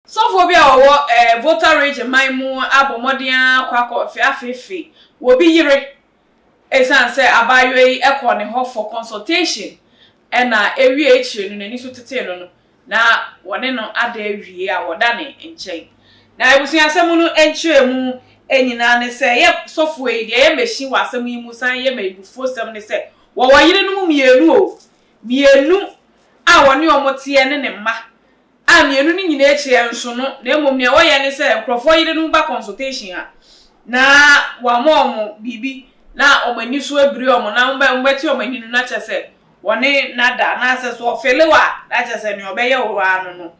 Sɔfoɔ bi a ɔwɔ eh, Volta Region man mu abɔ mmɔden ara kɔ akɔ afeefe wɔ bi yere esiane sɛ abaayewa yi kɔɔ ne hɔ for consultation ɛna ewie akyire no n'ani so tetee no no na wɔne no ada awie a wɔda ne nkyɛn. Na abusuasɛm no nkyerɛmu nyinaa ne sɛ yɛ sɔfoɔ yi deɛ ɛyɛ machine wɔ asɛm yi mu san yɛ m'abufuosɛm ne sɛ wɔwɔ yerenom mmienu o, mmienu a wɔne wɔn teɛ ne ne mma a mmienu no nyinaa akyiri ɛnso no, na mmom nea wɔyɛ ne sɛ nkurɔfoɔ yerenom ba consultation a, na wɔama wɔn biribi na wɔn ani so abiri wɔn na wɔbɛte wɔn ani no na kyerɛ sɛ wɔne no ada anaasɛ so ɔfele wo a na kyerɛ sɛ nea ɔbɛyɛ wo ara no no.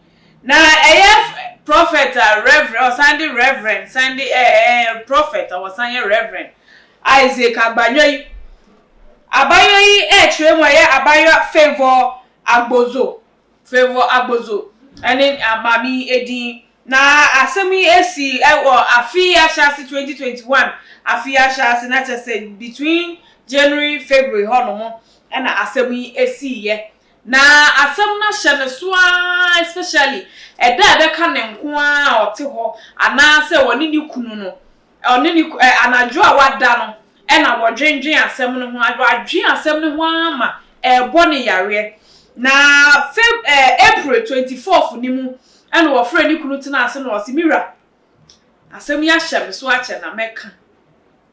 Na ɛyɛ prophet a reverend, ɔsan de reverend, san de ɛɛ prophet a wɔsan yɛ reverend Isaac Agbanyo yi. Abayewa yi ɛrekyerɛ mu a ɛyɛ abayewa Favour Agbozo Favour Agbozo ne maame yi edin. Na asɛm yi esi wɔ afe yi ahyɛase 2021 afe yi ahyɛase na kyerɛ sɛ between January February hɔnom na asɛm yi esiiɛ. Na asɛm no ahyɛ ne so ara especially ɛda a ɛbɛka ne nko ara a ɔte hɔ anaasɛ ɔne ne kunu no Ɔne ne ku ɛ anadwo a wada no na wɔdwendwen asɛm no ho. Wadwen asɛm no ho ara ma ɛrebɔ no yareɛ. Na Feb ɛ April 24th no mu na wɔfrɛɛ ne kunu tenaa ase na ɔse, Me wura, asɛm yi ahyɛ me so akyɛ na mɛka.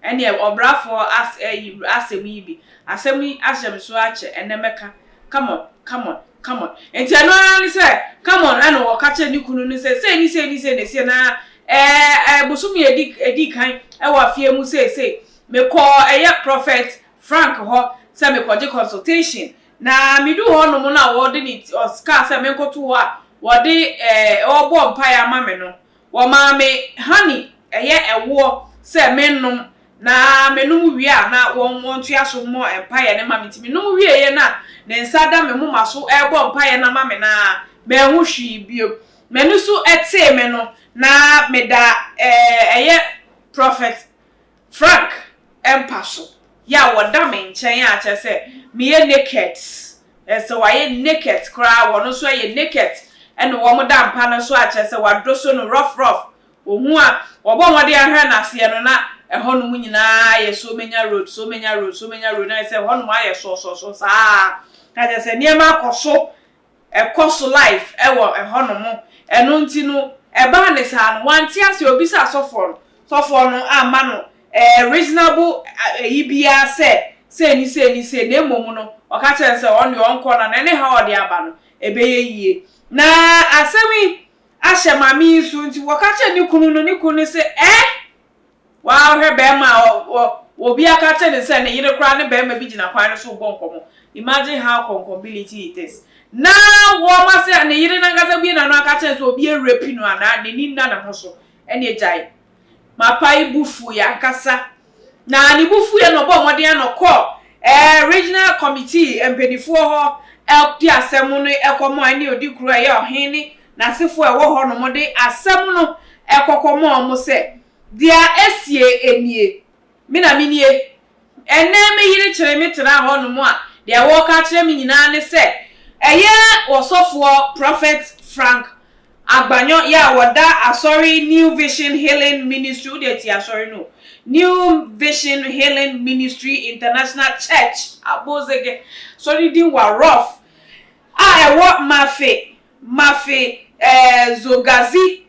Ɛneɛ ɔbrafoɔ as ɛyi asɛm yi bi. Asɛm yi ahyɛ me so akyɛ, ɛnnɛ mɛka. Come on, come on, come on. Nti ɛno ara ne sɛ, come on, ɛna ɔka kyerɛ ne kunu no sɛ, sei ne sei ne sei na ɛsiɛ na ɛɛ bosome a ɛdi ɛdi kan ɛwɔ afeɛ mu sei sei. Mekɔɔ ɛyɛ Prophet Frank hɔ sɛ mekɔgye consultation. Na meduu hɔ nom no a wɔde ne ti, ɔkaa sɛ menkɔto hɔ a wɔde ɛɛ ɔrebɔ mpaeɛ ama me no, Wɔmaa me honey, ɛyɛ ɛwoɔ, sɛ mennom, na menom wie a na wɔn wɔntoa so mmɔ mpaeɛ no ma me. Nti menom wieeɛ no a, ne nsa da me moma so rebɔ mpaeɛ no ama me no ara, manhu hwee bio. M'ani so tee me no, na meda ɛɛ ɛyɛ Prophet Frank mpa so yɛ a wɔda me nkyɛn a kyerɛ sɛ meyɛ naked, sɛ wayɛ naked koraa wɔn nso yɛ naked ɛna wɔn da mpa no so a kyerɛ sɛ wadoso no rough rough, ohu a wɔbɔ mmɔden ahwɛ n'aseɛ no na ɛhɔnom nyinaa ayɛ so menya road, so menya road, so menya road na ayɛ sɛ ɛhɔnom ayɛ sɔɔsɔɔsɔɔ saa na kyerɛ sɛ nneɛma akɔ so. Ɛkɔ so live wɔ ɛhɔ nom. Ɛno nti no ɛbaa ne saa no wante aseɛ ɔbisaa sɔfoɔ no, sɔfoɔ no amma no eh reasonable ɛyi biara sɛ sei ne sei ne sei na mmom no ɔka kyerɛɛ no sɛ ɔno deɛ ɔnkɔ na ne haw a ɔde aba no ɛbɛyɛ yie. Na asɛm yi ahyɛ maame yi so nti wɔka kyerɛɛ ne kunu no, ne kunu no se eh! Woahwɛ bɛrima a ɔ obi aka akyerɛ no sɛ ne yere koraa ne bɛrima bi gyina kwan no so rebɔ nkɔmmɔ. Imagine how concombility it is. Na wɔma sɛ ne yere no ankasa bue n'ano aka akyerɛ no sɛ obi arape no anaa n'ani nna ne ho so. Ɛnneɛ gyae. Mapa yi bo fuui ankasa. Na ne bo fuiɛ no ɔbɔɔ mmɔden ara na ɔkɔɔ eh, regional committee mpanimfoɔ hɔ de asɛm no kɔmaa ɛne odi kuro a ɛyɛ ɔhene ne n'asefoɔ a ɛwɔ hɔnom de asɛm no kɔkɔmaa wɔn sɛ Deɛ asie nie, me na menie. Ɛnnɛ me yere kyeree me tenaa hɔnom a, deɛ wɔreka akyerɛ me nyinaa ne sɛ, ɛyɛ ɔsɔfoɔ Prophet Frank Agbanyo yɛ a wɔda asɔre New Vision Healing Ministry, wo deɛ tie asɔre no o, New Vision Healing Ministry International Church, Abozege, asɔre no din wa rough, a ɛwɔ Mafe, Mafe, eh, Zogazi,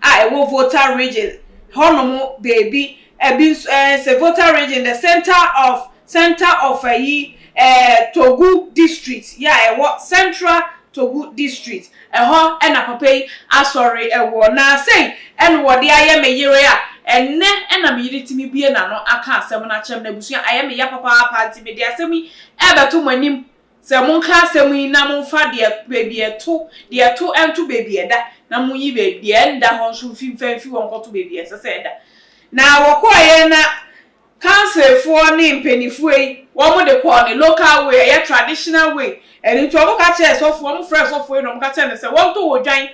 a ɛwɔ Volta Region hɔnom baabi, ɛbi nso ɛɛ sɛ Volta Region the center of center of ayi ɛɛ Togu district yɛ a ɛwɔ Central Togu district ɛhɔ ɛna papa yi asɔre ɛwɔ na sei ɛna wɔde ayɛ me yere a ɛnɛ ɛna me yere tumi bue n'ano aka asɛm no akyerɛ me na abusua ayɛ me ya papaapa nti mede asɛm yi ɛbɛto mo anim. Sɛ monka asɛm yi na momfa deɛ baabi ɛto, deɛ ɛto nto baabi ɛda, na monyi baabi, deɛ ɛnda hɔ nso mfi mfa mfi hɔ nkɔto baabi a ɛsɛ sɛ ɛda. Na wɔkɔeɛ na councilfoɔ ne mpaninfoɔ yi, wɔn de kɔɔ ne local way, ɛyɛ traditional way. Ɛno nti wɔka kyerɛɛ sɔfoɔ, wɔn frɛɛ sɔfoɔ yi na wɔka kyerɛɛ no sɛ wɔntɔ odwan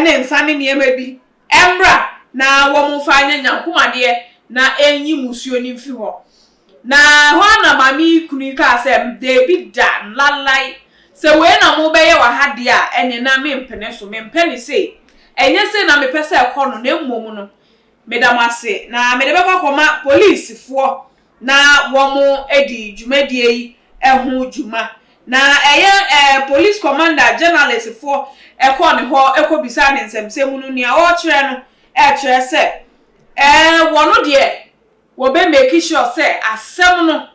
ne nsa ne nneɛma bi mmra na wɔmfa nyɛ nyankomadeɛ na ɛnyi mmusuo no mfi hɔ. Na ɛhɔ ara na maame yi kunu yi kaa sɛ, Dabi da, lalai. Sɛ wei na mobɛyɛ wɔ ha deɛ a, ɛnneɛ na mempene so. Mempɛ no sei. Ɛnyɛ sei na mepɛ sɛ ɛkɔ no, na mmom no, meda mo ase, na mede bɛkɔ akɔma polisifoɔ na wɔadi dwumadie yi ho dwuma. Na ɛyɛ eh, police commander journalistfoɔ kɔɔ ne hɔ kɔbisaa ne nsɛmsɛm mu no, nea ɔrekyerɛ no ɛrekyerɛ sɛ eh, wɔno deɛ wɔbɛ make sure sɛ asɛm no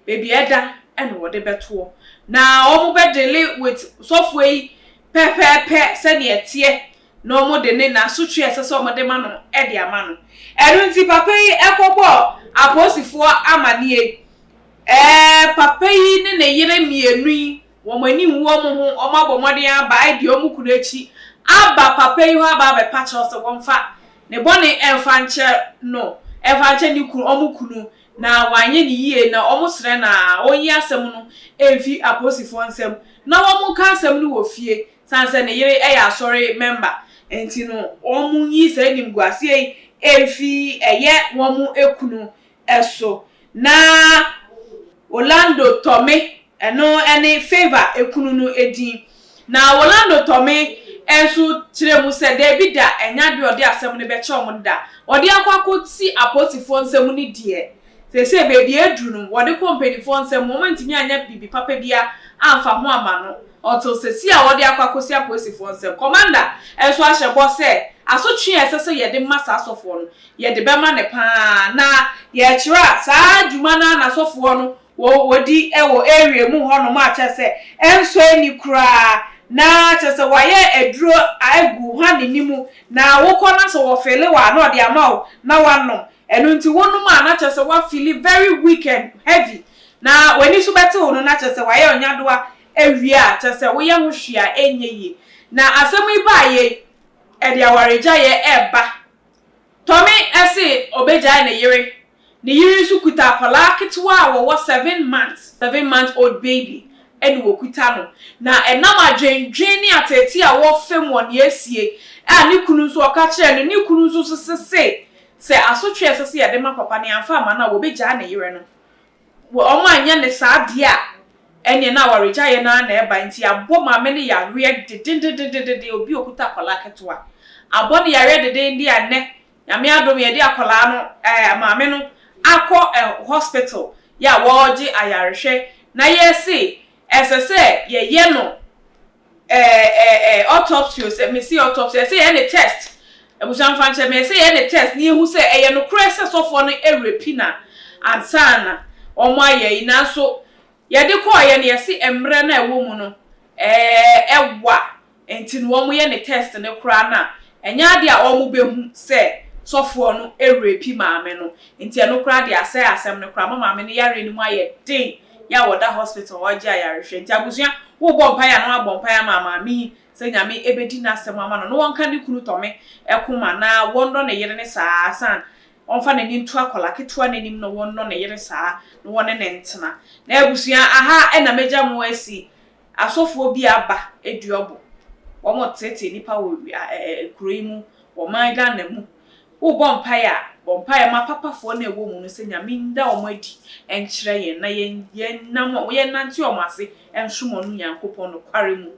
baabi a ɛda na wɔde bɛtoɔ, na wɔn bɛ deale with sɔfoɔ yi pɛpɛɛpɛ sɛdeɛ ɛteɛ na wɔde ne n'asotwe a ɛsɛ sɛ wɔde ma no de ama no. Ɛno nti papa yi kɔbɔɔ apolisifoɔ amaneɛ. Ɛɛ, papa yi ne ne yere mmienu yi, wɔn ani nwu wɔn ho, wɔabɔ mmɔden aba adi wɔn kunu akyi aba papa yi hɔ aba abɛpa kyɛw sɛ wɔmfa ne bɔne mfa nkyɛ no, mfa nkyɛ ne kunu, wɔn kunu, na wanyɛ ne yie, na wɔsrɛ no a ɔnyi asɛm no mfi apolisifoɔ nsam na wɔnka asɛm no wɔ fie. Sane sɛ ne yere yɛ asɔre mɛmba nti no, wɔnyi saa animguaseɛ yi mfi ɛyɛ wɔn kunu so. Na Orlando Tome, ɛno ne Favour kunu no din. Na Orlando Tome nso kyerɛɛ mu sɛ daabi da, ɛnyɛ adeɛ a ɔde asɛm no bɛkyɛ wɔn da. Ɔde akɔ akɔsi apolisifoɔ nsam no deɛ, Seesei baabi a aduru no, wɔde kɔ mpanimfoɔ nsam, wɔantumi anyɛ biribi papa biara amfa ho amma no until seesei a wɔde akɔ akɔsi apolisifoɔ nsam. Commander nso ahyɛ bɔ sɛ asotwe a ɛsɛ sɛ yɛde ma saa asɔfoɔ no, yɛde bɛma no pa ara. Na yɛkyerɛ a, saa dwuma no ara na asɔfoɔ no wɔdi wɔ area mu hɔnom a kyerɛ sɛ ɛnsɔ ani koraa. Na kyerɛ sɛ wɔayɛ aduro agu hwane no mu, na wokɔ na sɛ wɔfeele wo a na wɔde ama wo na woanom. Ɛno nti wonom a na kyerɛ sɛ woafeeli very weak and heavy na w'ani so bɛte wo no na kyerɛ sɛ wayɛ ɔnyadoa awie a kyerɛ sɛ woyɛ ho hwee a ɛnyɛ yie. Na asɛm yi baeɛ yi ɛde awaregyaeɛ ɛreba. Tommy se ɔbɛgyae ne yere. Ne yere nso kuta akwadaa ketewa a wɔwɔ 7 months, 7 month old baby ɛna wɔkuta no. Na ɛnam adwendwen ne ateetee a wɔrefa mu wɔ nea asie a ne kunu nso ɔka kyerɛɛ no, ne kunu nso so sese sɛ asotwe a ɛsɛ sɛ yɛde ma papa no yɛamfa ama no a wɔbɛgyaa ne yere no. Wɔn anyɛ ne saa adeɛ a ɛneɛ na awaregyaeɛ no ara na ɛba nti abɔ maame no yareɛ dedendendendenden. Obi a okuta akwadaa ketewa abɔ no yareɛ dedenden a nnɛ Nyame adom yɛde akwadaa no maame no akɔ hospital yɛ a wɔregye ayarehwɛ na yɛse ɛsɛ sɛ yɛyɛ no autopsy o sɛ mesi autopsy, ɛsɛ yɛyɛ ne test. Abusua mfa nkyɛn me, ɛsɛ yɛyɛ ne test na yɛhu sɛ ɛyɛ nokorɛ sɛ sɔfoɔ no ɛrepi na ansa na wɔn ayɛ yi. Nanso yɛde kɔɔyɛ no yɛse mmerɛ no a ɛwɔ mu no ɛwa nti no wɔn yɛ ne test no koraa na ɛnyɛ adeɛ a wɔn bɛhu sɛ sɔfoɔ no ɛrepi maame no. Nti ɛno koraa de asɛe asɛm no koraa ma maame no yare no mu ayɛ den yɛ a wɔda hospital ɔgye ayarehwɛ. Nti abusua, wobɔ mpaeɛ a na wabɔ mpaeɛ ama maame yi sɛ Nyame ebedi n'asɛm ama no na wɔnka ne kunu Tɔme ɛkoma na wɔndɔ ne yere ne saa san ɔmfa n'ani nto akwadaa ketewa n'anim na wɔnnɔ ne yere saa na wɔne ne ntena. Na abusua, aha ɛna mɛgya mo asi. Asɔfoɔ bi aba eduabɔ wɔn tete nipa wɔ kuro yi mu wɔ man Ghana mu. Wobɔ mpaeɛ a, bɔ mpaeɛ ma papafoɔ no a ɛwɔ mu no sɛ Nyame nda wɔn adi nkyerɛ yɛn na yɛn yɛn nam yɛn nante wɔn ase nsom ɔno Nyankopɔn nokware mu.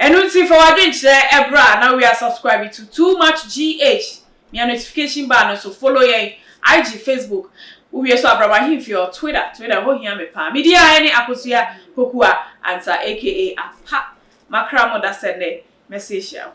Ɛno nti fa w'adwenkyerɛ ɛbrɛ a na we are subscribe to Too Much GH, mia notification bar no so, follow yɛn IG, Facebook, wowie so abrabɔ ahemfie ɔ Twitter. Twitter hɔ hia me paa. Medi a ɛne Akosua Pokua Ansa aka Apa. Makra mo da sɛ nnɛ mɛsɛ ahyia wo.